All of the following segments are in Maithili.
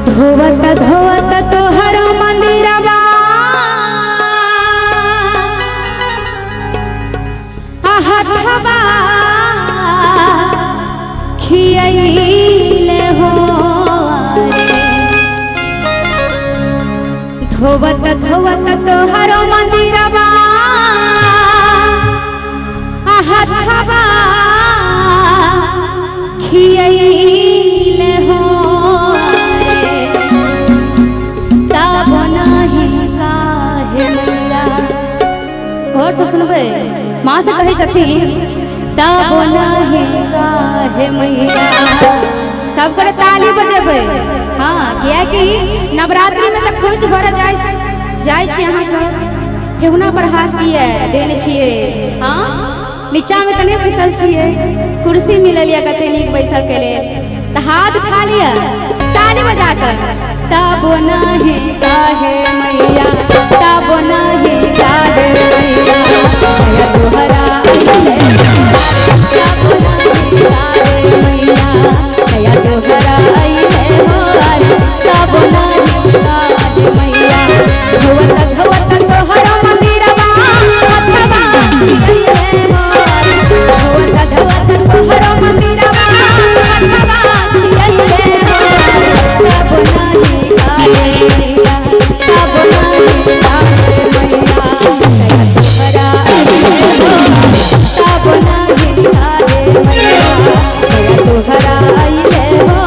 धोवत धोवत तोहर मंदिरवा हथवा खियैले हो धोवत धोवत तोहर मंदिरवा हथवा खियैले हो तब नाही काहे मैया। गौर से सुनबै, माँ से कहै छथिन तब नाही काहे मैया। सब गोरे ताली बजेबै। हाँ, कियाकि नवरात्रि में तऽ खोंइछ भरऽ जाइ छी अहाँ सब, ठेहुना पर हाथ किया देने छियै। हाँ, नीचा में तऽ नहि बैसल छियै, कुर्सी मिलल यऽ कते नीक बैसऽ के लेल, तऽ हाथ उठा लिअ ताली बजा कऽ। तब नाही काहे मैया, तब नाही काहे मैया, तोहरा अइले। तब नाही काहे मैया, दया तोहरा अइले हो। तब नाही काहे मैया, धोवत धोवत तोहरा मंदिरवा हथवा खियैले हो। धोवत धोवत तोहरा मंदिरवा हथवा खियैले हो। तब नाही काहे मैया, तब नाही काहे मैया, दया तोहरा अइले हो। तब नाही काहे मैया, दया तोहरा अइले हो।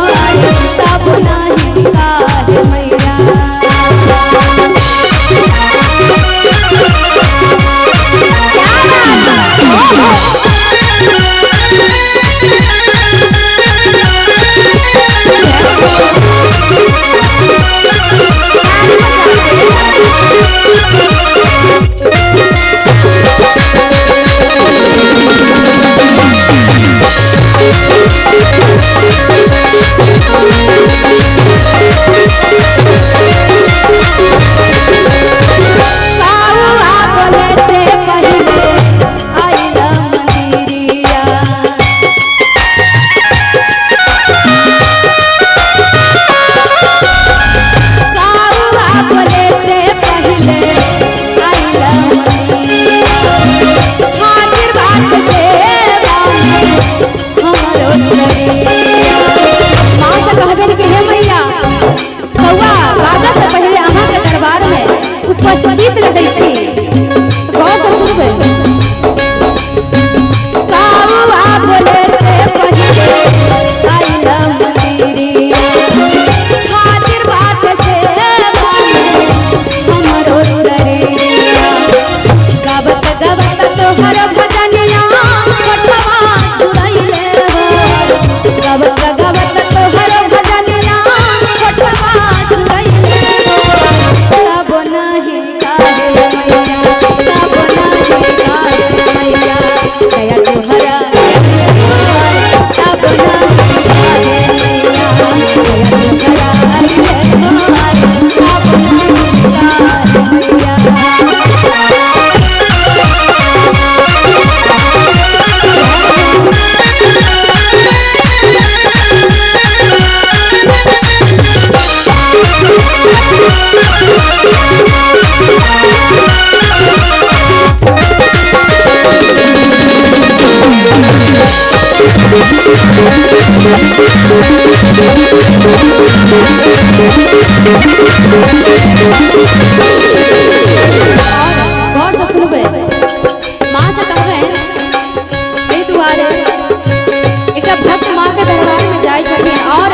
तब नाही काहे मैया। काउआ बोले से पहिले आइला मंदिरिया। काउआ बोले से पहिले आइला मंदिरिया। हाजिर बात सेवा में हमरो शरीरिया। माँ से कहबे कि हे मैया, कौआ बाजा से पहिले अहाँ के दरबार में उपस्थित रहै छी। गौर से सुनबै। काउआ बोले से पहिले आइला मंदिरिया। हाजिर बात सेवा में हमरो शरीरिया। गावत गावत तोहर भजनिया ओठवा झुरैले हो। गावत गावत तोहर भजनिया ओठवा झुरैले हो। तब नाही काहे मैया, तब नाही काहे मैया, दया तोहरा अइले हो। तब नाही काहे मैया, दया तोहरा अइले हो। तब नाही काहे मैया। और गौर से सुनबै, माँ से कहबै एहि दुआरे एकटा भक्त माँ के दरबार में जाइ छथिन और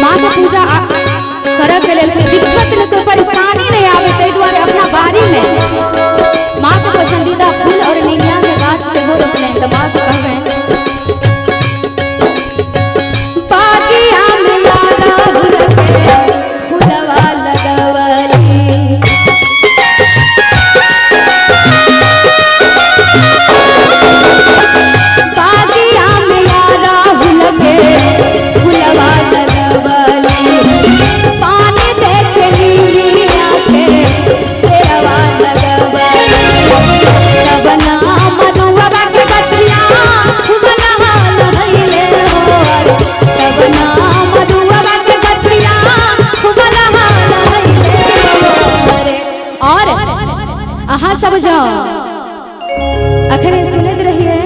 माँ के पूजा करऽ के लेल कोई दिक्कत नहि, कोई परेशानी नहि आबै, ताहि दुआरे अपना बाड़ी में माँ के पसंदीदा फूल और निमिया के गाछ सेहो रोपलनि। तऽ माँ से कहबै बागिया में याद के फूलवा। जो अखन सुनैत रहिए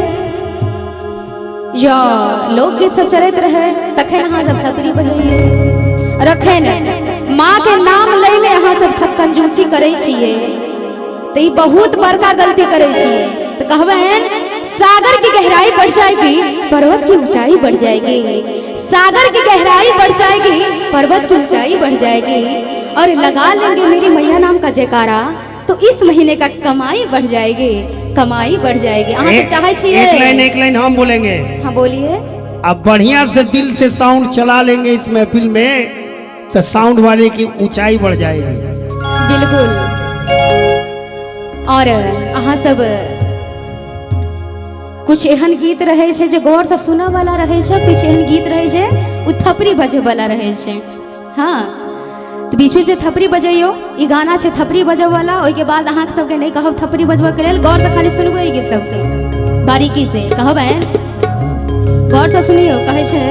जो लोकगीत सब चलैत रहे तखन अहाँ सब थपड़ी बजैए और अखन माँ के नाम लै में अहाँ सब कंजूसी करै छियै तो ई बहुत बड़का गलती करै छियै। तो कहबनि सागर की गहराई बढ़ जाएगी पर्वत की ऊंचाई बढ़ जाएगी, सागर की गहराई बढ़ जाएगी पर्वत की ऊंचाई बढ़ जाएगी, और लगा लेंगे मेरी मैया नाम का जयकारा तो इस महीने का कमाई बढ़ जाएगी, कमाई बढ़ जाएगी। अहाँ सब चाहे छियै? एक लाइन हम बोलेंगे। हाँ बोलिए। अब बढ़िया से दिल से साउंड चला लेंगे इस महफिल में तो साउंड वाले की ऊंचाई बढ़ जाएगी। बिल्कुल। और अहाँ सब कुछ एहन गीत रहे छै जे गौर से सुनऽ वाला रहे छै, कुछ एहन गीत रहे छै उ थपड़ी बजै वाला रहे छै। हाँ तो बीच बीच में थपड़ी बजैयो, ई गाना छै थपड़ी बजै वाला। ओहिके बाद अहाँ सबके नहीं कहब थपड़ी बजबऽ के लेल, गौर से खाली सुनबै ई गीत सबके बारीकी से कहबै, गौर से सुनियो। कहै छै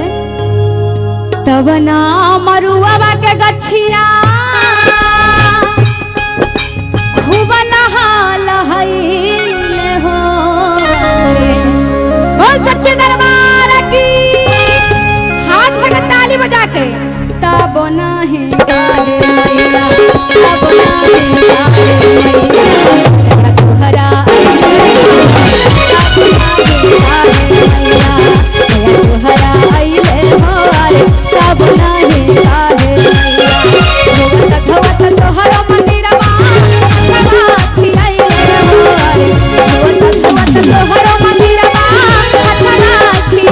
तब ना मरुआ के गछिया खूब नहाल हइले हो, बोल सच्चे दरबार की, हाथ में ताली बजा के तब नाही गावे मैया, तब नाही गावे मैया, तोहरा अइले, तब नाही गावे मैया, तोहरा अइले हो, तब नाही गावे मैया, धोवत धोवत तोहरा मंदिरवा अथवा अइले हो, धोवत धोवत तोहरा मंदिरवा अथवा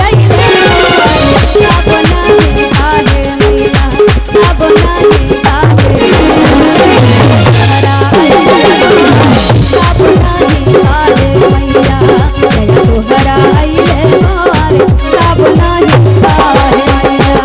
अइले हो, तब नाही गावे मैया, तब नाही गावे तोहरा अइले, तब नाही गावे मैया, तोहरा अइले हो, तब नाही गावे मैया।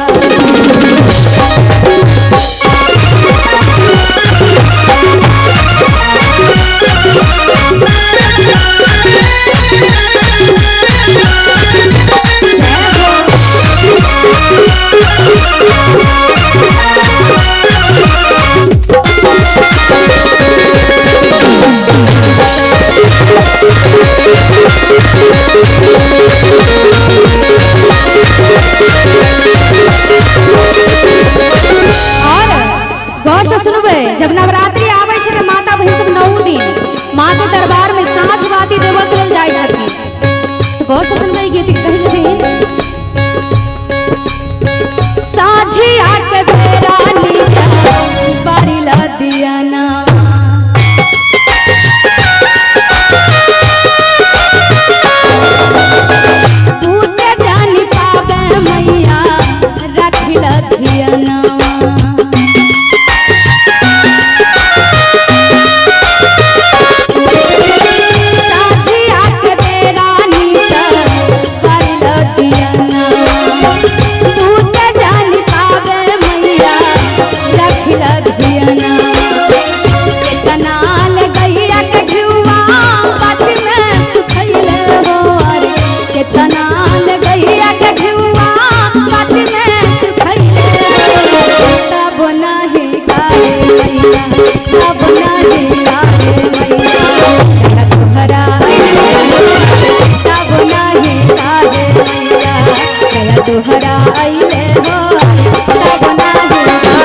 और गौर से सुनबै, जब नवरात्रि आबै छै तऽ माता बहिन सब 9 दिन माँ के दरबार में साँझ बाती देबऽ के लेल जाइ छथिन। तऽ गौर से सुनबै गीत कहै छथिन साझिया के बेरा निका बारिला दिया ना, तू ते जानी पावे मैया रखिला धिया। साझिया के बेरा निका बारिला दिया ना, तू ते जानी पावे मैया रखिला धिया ना, तनाल गैया के घिउआ बाती में सुखैले हो, केतनाल गैया के घिउआ बाती में सुखैले हो, तब नाही गावे मैया, तब नाही गावे मैया, तोहरा अइले, तब नाही गावे मैया, तोहरा अइले हो, तब नाही गावे।